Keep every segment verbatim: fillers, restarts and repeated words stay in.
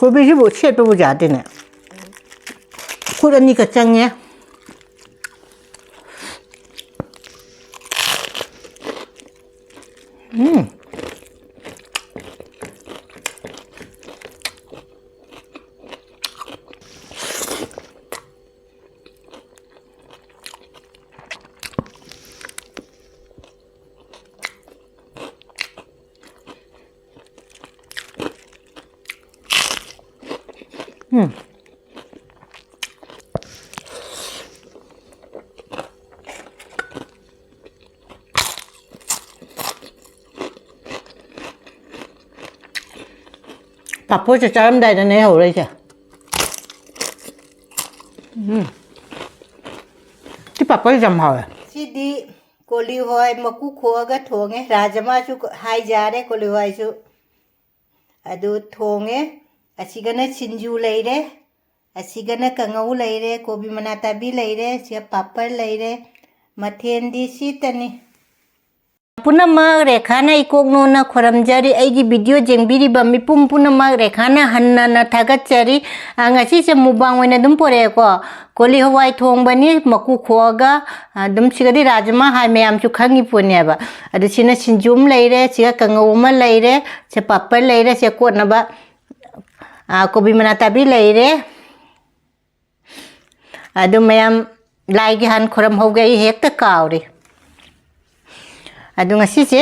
ꯀꯣꯕꯤꯁꯤꯕꯨ ꯁꯦꯠꯄꯕꯨ ꯌꯥꯗꯦꯅꯦ꯫ ꯈꯨꯠ ꯑꯅꯤꯒ ꯆꯪꯉꯦ꯫ ꯎꯝ꯫ ꯎꯝ꯫ ꯄꯥꯐꯣꯔꯁꯦ ꯆꯥꯔꯝꯗꯥꯏꯗꯅꯦ ꯍꯧꯔꯛꯏꯁꯦ꯫ ꯎꯝ꯫ ꯁꯤ ꯄꯥꯐꯣꯔꯁꯦ ꯌꯥꯝ ꯍꯥꯎꯋꯦ꯫ ꯁꯤꯗꯤ ꯀꯣꯂꯤ ꯍꯋꯥꯏ ꯃꯀꯨ ꯈꯣꯛꯑꯒ ꯊꯣꯡꯉꯦ꯫ ꯔꯥꯖꯃꯥꯁꯨ ꯍꯥꯏꯖꯔꯦ, ꯀꯣꯂꯤ ꯍꯋꯥꯏꯁꯨ꯫ ꯑꯗꯨ ꯊꯣꯡꯉꯦ꯫ ꯑꯁꯤꯒꯅ ꯁꯤꯡꯖꯨ ꯂꯩꯔꯦ, ꯑꯁꯤꯒꯅ ꯀꯥꯡꯉꯧ ꯂꯩꯔꯦ, ꯀꯣꯕꯤ ꯃꯅꯥ ꯇꯥꯕꯤ ꯂꯩꯔꯦ, ꯁꯤꯒ ꯄꯥꯄꯔ ꯂꯩꯔꯦ꯫ ꯃꯊꯦꯜꯗꯤ ꯁꯤꯇꯅꯤ꯫ ꯄꯨꯝꯅꯃꯛ ꯔꯦꯈꯥꯅ ꯏꯀꯣꯛ ꯅꯣꯟꯅ ꯈꯣꯏꯔꯝꯖꯔꯤ꯫ ꯑꯩꯒꯤ video ꯌꯦꯡꯕꯤꯔꯤꯕ ꯃꯤꯄꯨꯝ ꯄꯨꯝꯅꯃꯛ ꯔꯦꯈꯥꯅ ꯍꯟꯅꯅ ꯊꯥꯒꯠꯆꯔꯤ꯫ ꯑ, ꯉꯁꯤꯁꯦ mukbang ꯑꯣꯏꯅ ꯑꯗꯨꯝ ꯄꯣꯔꯛꯑꯦꯀꯣ꯫ ꯀꯣꯂꯤ ꯍꯋꯥꯏ ꯊꯣꯡꯕꯅꯤ, ꯃꯀꯨ ꯈꯣꯛꯑꯒ, ꯑꯗꯨꯝ ꯁꯤꯒꯗꯤ ꯔꯥꯖꯃꯥ ꯍꯥꯏ ꯃꯌꯥꯝꯁꯨ ꯈꯪꯉꯤ ꯄꯣꯠꯅꯦꯕ꯫ ꯑꯗꯨ ꯁꯤꯅ ꯁꯤꯡꯖꯨ ꯑꯃ ꯂꯩꯔꯦ, ꯁꯤꯒ ꯀꯥꯡꯉꯧ ꯑꯃ ꯂꯩꯔꯦ, ꯁꯤ ꯄꯥꯄꯔ ꯂꯩꯔꯦ, ꯁꯤ ꯀꯣꯠꯅꯕ, ꯑ, ꯀꯣꯕꯤ ꯃꯅꯥ ꯇꯥꯕꯤ ꯂꯩꯔꯦ꯫ ꯑꯗꯨ ꯃꯌꯥꯝ ꯂꯥꯏꯒꯤ ꯍꯥꯟ ꯈꯨꯔꯝꯍꯧꯒꯦ, ꯑꯩ ꯍꯦꯛꯇ ꯀꯥꯎꯔꯦ꯫ ꯑꯗꯨ ꯉꯁꯤꯁꯦ,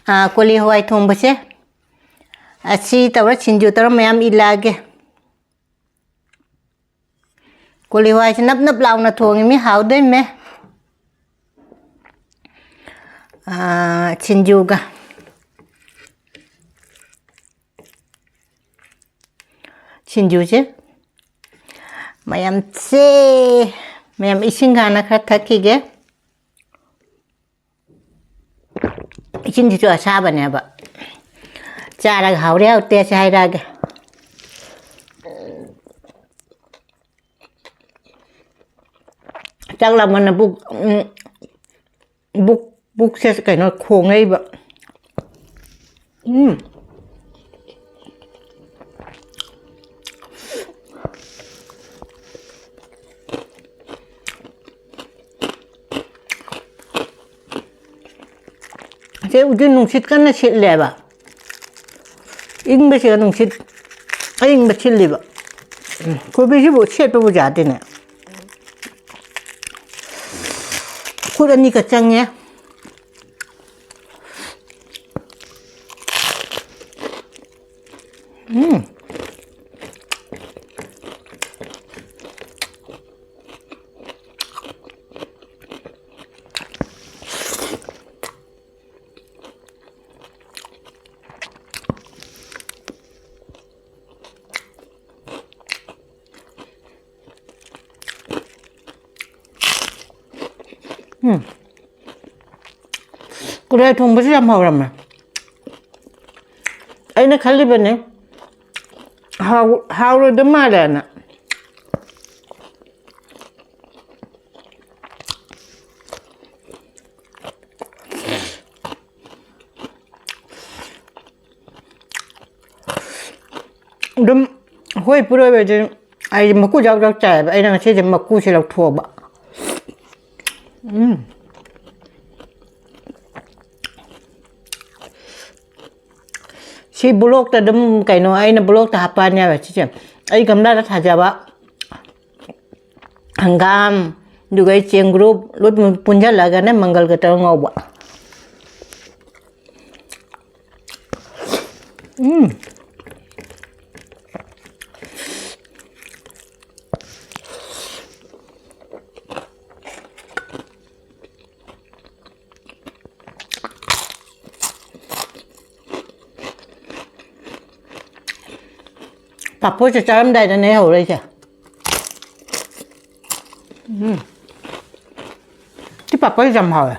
ꯑ, ꯀꯣꯂꯤ ꯍꯋꯥꯏ ꯊꯣꯡꯕꯁꯦ ꯑꯁꯤ ꯇꯧꯔ, ꯁꯤꯡꯖꯨ ꯇꯧꯔ ꯃꯌꯥꯝ ꯏꯜꯂꯛꯑꯒꯦ꯫ ꯀꯣꯂꯤ ꯍꯋꯥꯏꯁꯦ ꯅꯞ ꯅꯞ ꯂꯥꯎꯅ ꯊꯣꯡꯉꯤꯃꯤ, ꯍꯥꯎꯗꯣꯏꯃꯦ꯫ ꯑꯥ, ꯁꯤꯡꯖꯨꯒ꯫ ꯁꯤꯡꯖꯨꯁꯦ ꯃꯌꯥꯝꯁꯦ, ꯃꯌꯥꯝ ꯏꯁꯤꯡ ꯍꯥꯟꯅ ꯈꯔ ꯊꯛꯈꯤꯒꯦ꯫ ꯏꯁꯤꯡꯁꯤꯁꯨ ꯑꯁꯥꯕꯅꯦꯕ꯫ ꯆꯥꯔꯒ ꯍꯥꯎꯔꯦ ꯍꯥꯎꯇꯦꯁꯦ ꯍꯥꯏꯔꯛꯑꯒꯦ꯫ ꯆꯥꯛ ꯂꯥꯝꯃꯟꯅ ꯕꯨꯛ, ꯎꯝ, ꯕꯨꯛ, ꯕꯨꯛꯁꯦ ꯀꯩꯅꯣ ꯈꯣꯡꯉꯛꯏꯕ꯫ ꯎꯝ꯫ ꯆꯦ ꯎꯆꯤꯟ ꯅꯨꯡꯁꯤꯠ ꯀꯟꯅ ꯁꯤꯠꯂꯦꯕ꯫ ꯏꯪꯕꯁꯤꯒ ꯅꯨꯡꯁꯤꯠ ꯑꯏꯪꯕ ꯁꯤꯠꯂꯤꯕ꯫ ꯎꯝ, ꯀꯣꯕꯤꯁꯤꯕꯨ ꯁꯦꯠꯄꯕꯨ ꯌꯥꯗꯦꯅꯦ꯫ ꯈꯨꯠ ꯑꯅꯤꯒ ꯆꯪꯉꯦ꯫ ꯎꯝ꯫ ꯎꯝ꯫ ꯀꯨꯂꯦ ꯊꯣꯡꯕꯁꯨ ꯌꯥꯝ ꯍꯧꯔꯝꯃꯦ꯫ ꯑꯩꯅ ꯈꯜꯂꯤꯕꯅꯦ, ꯍꯥꯎ-, ꯍꯥꯎꯔꯣꯏꯗꯕ ꯃꯥꯜꯂꯦꯅ꯫ ꯑꯗꯨꯝ ꯑꯩꯈꯣꯏ ꯄꯨꯔꯣꯏꯕꯁꯦ ꯑꯩꯁꯦ ꯃꯀꯨ ꯌꯥꯎ ꯌꯥꯎ ꯆꯥꯏꯌꯦꯕ꯫ ꯑꯩꯅ ꯉꯁꯤꯁꯦ ꯃꯀꯨꯁꯦ ꯂꯧꯊꯣꯛꯑꯕ꯫ ꯎꯝ꯫ ꯁꯤ ꯕ꯭ꯂꯣꯛꯇ ꯑꯗꯨꯝ, ꯀꯩꯅꯣ, ꯑꯩꯅ ꯕ꯭ꯂꯣꯛꯇ ꯍꯥꯞꯄꯛꯑꯅꯦꯕ ꯁꯤꯁꯦ꯫ ꯑꯩ ꯒꯝꯂꯥꯗ ꯊꯥꯖꯕ ꯍꯪꯒꯥꯝ, ꯑꯗꯨꯒ ꯑꯩ ꯆꯦꯡꯒ꯭ꯔꯨꯞ ꯂꯣꯏ ꯄꯨꯟꯁꯤꯜꯂꯒꯅꯦ ꯃꯪꯒꯜꯒ ꯇꯧꯔ ꯉꯧꯕ꯫ ꯎꯝ꯫ ꯄꯥꯐꯣꯔꯁꯦ ꯆꯥꯔꯝꯗꯥꯏꯗꯅꯦ ꯍꯧꯔꯛꯏꯁꯦ꯫ ꯎꯝ꯫ ꯁꯤ ꯄꯥꯐꯣꯔꯁꯦ ꯌꯥꯝ ꯍꯥꯎꯋꯦ꯫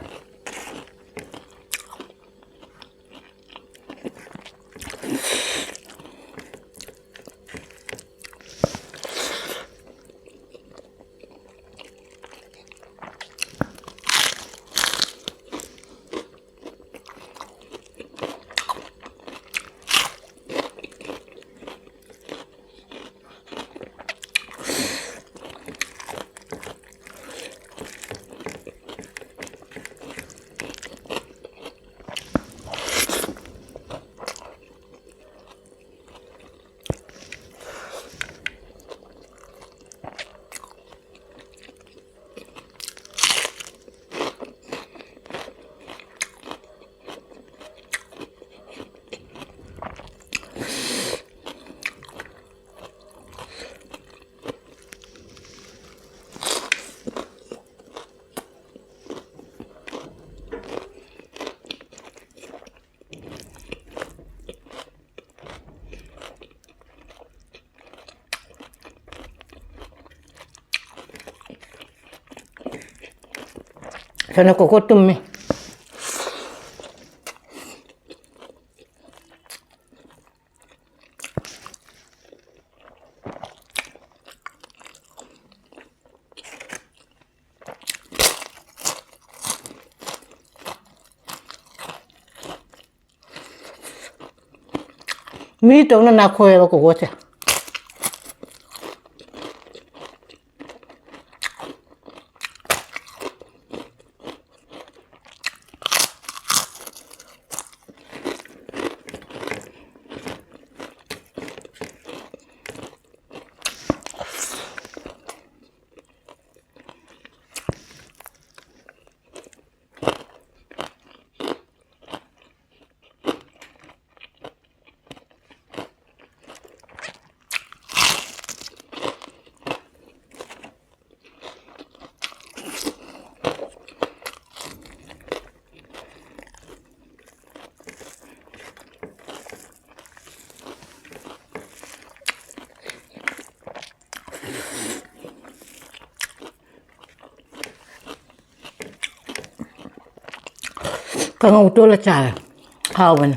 ꯁꯅ ꯀꯣꯀꯣ ꯇꯨꯝꯃꯤ꯫ ꯃꯤ ꯇꯧꯅ ꯅꯥꯈꯣꯏꯑꯕ ꯀꯣꯀꯣꯁꯦ꯫ ꯀꯥꯡꯉꯧ ꯇꯣꯠꯂ ꯆꯥꯔꯦ꯫ ꯍꯥꯎꯕꯅꯤ꯫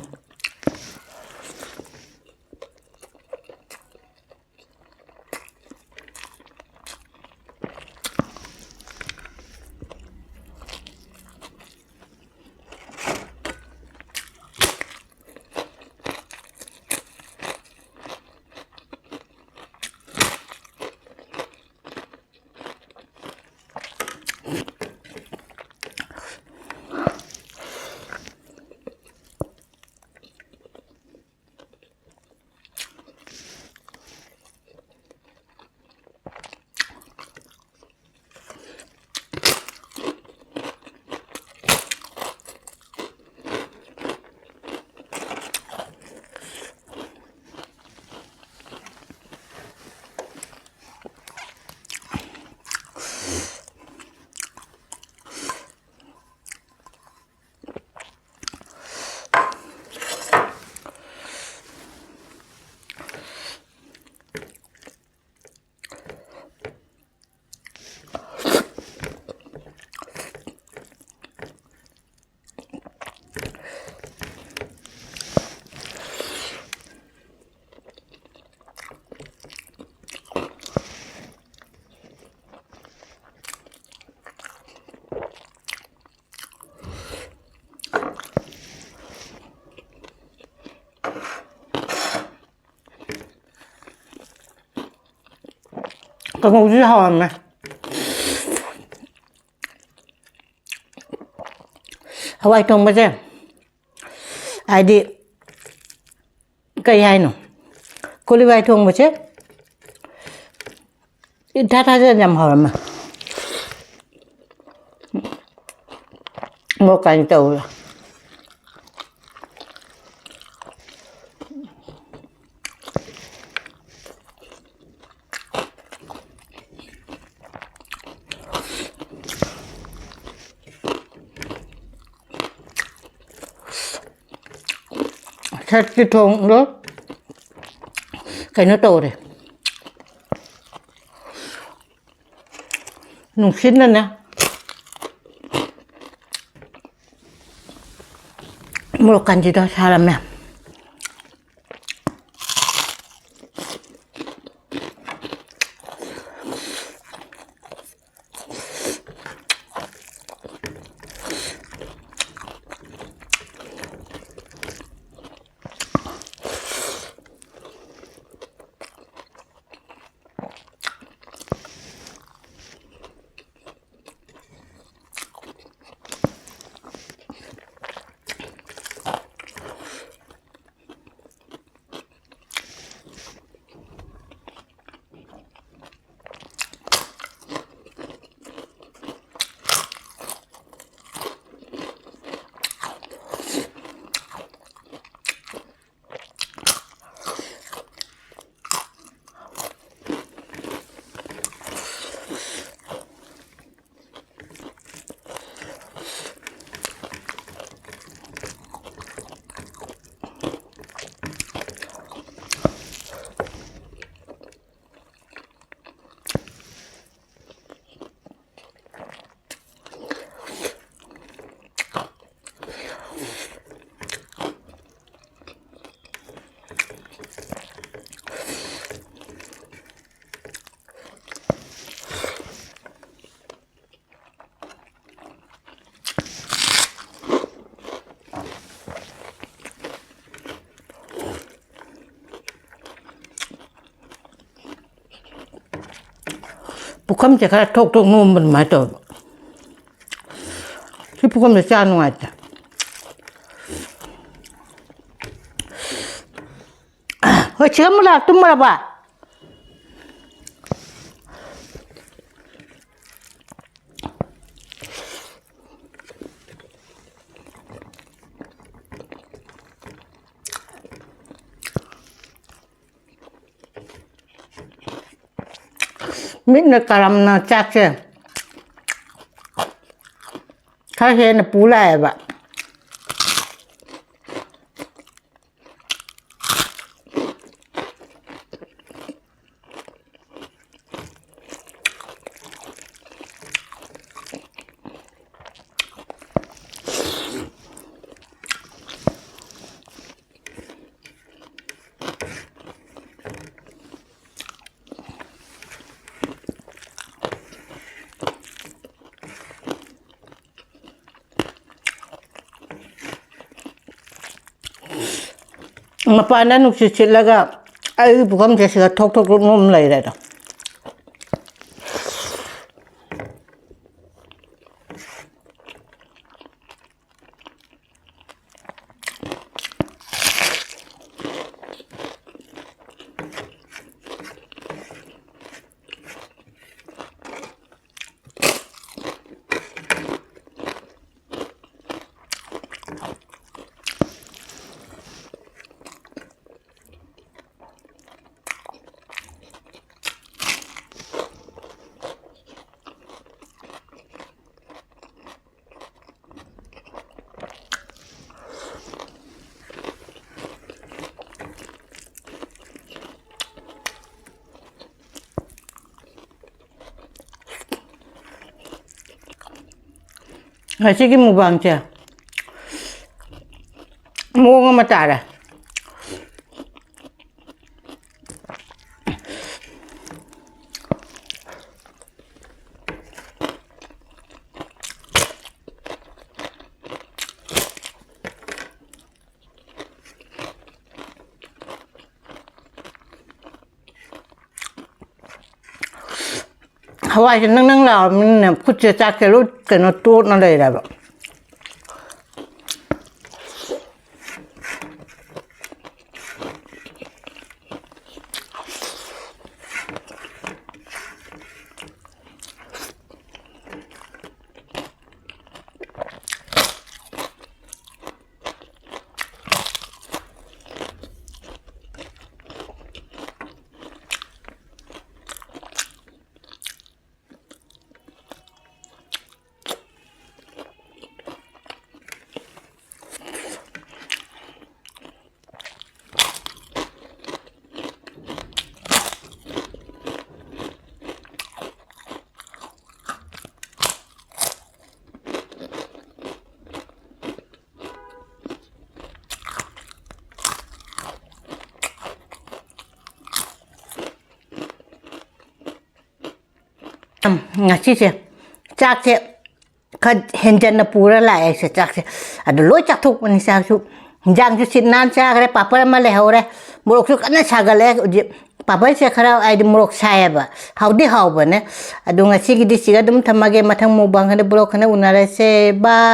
ꯀꯥꯡꯉꯧꯁꯤꯁꯨ ꯍꯥꯎꯔꯝꯃꯦ꯫ ꯍꯋꯥꯏ ꯊꯣꯡꯕꯁꯦ, ꯍꯥꯏꯗꯤ, ꯀꯩ ꯍꯥꯏꯅꯣ? ꯀꯣꯂꯤ ꯍꯋꯥꯏ ꯊꯣꯡꯕꯁꯦ ꯏꯊꯥ ꯊꯥꯖꯗꯅ ꯌꯥꯝ ꯍꯥꯎꯔꯝꯃꯦ꯫ ꯃꯣꯔꯣꯛ ꯀꯥꯏꯅ ꯇꯧꯔꯦ꯫ ꯁꯠꯀꯤ ꯊꯣꯡꯗꯣ ꯀꯩꯅꯣ ꯇꯧꯔꯦ꯫ ꯅꯨꯡꯁꯤꯠꯅꯅꯦ ꯃꯣꯔꯣꯛ ꯀꯥꯟꯆꯤꯗꯣ ꯁꯥꯔꯝꯃꯦ꯫ ꯄꯨꯈꯝꯁꯦ ꯈꯔ ꯊꯣꯛ ꯊꯣꯛ ꯅꯣꯝꯕ ꯑꯗꯨꯃꯥꯏꯅ ꯇꯧꯋꯦꯕ꯫ ꯁꯤ ꯄꯨꯈꯝꯁꯦ ꯆꯥ ꯅꯨꯡꯉꯥꯏꯇꯦ꯫ ꯍꯣꯏ, ꯁꯤꯒ ꯃꯨꯂꯥ ꯇꯨꯝꯃꯨꯔꯕ? ꯃꯤꯠꯅ ꯀꯔꯝꯅ ꯆꯥꯛꯁꯦ ꯈꯔ ꯍꯦꯟꯅ ꯄꯨ ꯂꯥꯛꯑꯦꯕ꯫ ꯃꯄꯥꯟꯗ ꯅꯨꯡꯁꯤꯠ ꯁꯤꯠꯂꯒ ꯑꯩꯒꯤ ꯄꯨꯈꯝꯁꯦ ꯁꯤꯗ ꯊꯣꯛ ꯊꯣꯛ ꯊꯣꯛ ꯅꯣꯝ ꯂꯩꯔꯦ ꯑꯗꯣ꯫ ꯉꯁꯤꯒꯤ ꯃꯨꯛꯕꯥꯡꯁꯦ ꯃꯑꯣꯡ ꯑꯃ ꯇꯥꯔꯦ꯫ ꯍꯋꯥꯏꯁꯦ ꯅꯪ ꯅꯪ ꯂꯥꯎꯔꯕꯅꯤꯅꯅꯦ, ꯈꯨꯠꯁꯦ ꯆꯥꯛꯁꯦ ꯂꯣꯏ ꯀꯩꯅꯣ ꯇꯣꯠꯅ ꯂꯩꯔꯦꯕ꯫ ꯎꯝ, ꯉꯁꯤꯁꯦ ꯆꯥꯛꯁꯦ ꯈꯔ ꯍꯦꯟꯖꯟꯅ ꯄꯨꯔ ꯂꯥꯛꯑꯦ ꯑꯩꯁꯦ ꯆꯥꯛꯁꯦ꯫ ꯑꯗꯨ ꯂꯣꯏ ꯆꯥꯊꯣꯛꯄꯅꯤ ꯆꯥꯛꯁꯨ꯫ ꯍꯤꯟꯖꯥꯡꯁꯨ ꯁꯤꯠ ꯅꯥꯟ ꯆꯥꯈ꯭ꯔꯦ, ꯄꯥꯄꯔ ꯑꯃ ꯂꯩꯍꯧꯔꯦ꯫ ꯃꯣꯔꯣꯛꯁꯨ ꯀꯟꯅ ꯁꯥꯒꯠꯂꯛꯑꯦ ꯍꯧꯖꯤꯛ꯫ ꯄꯥꯄꯔꯁꯦ ꯈꯔ ꯍꯥꯏꯗꯤ ꯃꯣꯔꯣꯛ ꯁꯥꯏꯌꯦꯕ, ꯍꯥꯎꯗꯤ ꯍꯥꯎꯕꯅꯦ꯫ ꯑꯗꯨ ꯉꯁꯤꯒꯤꯗꯤ ꯁꯤꯒ ꯑꯗꯨꯝ ꯊꯝꯃꯒꯦ, ꯃꯊꯪ ꯃꯨꯛꯕꯥꯡ ꯈꯔ ꯕ꯭ꯂꯣꯛ ꯈꯔ ꯎꯅꯔꯁꯦ꯫ ꯕꯥꯏ꯫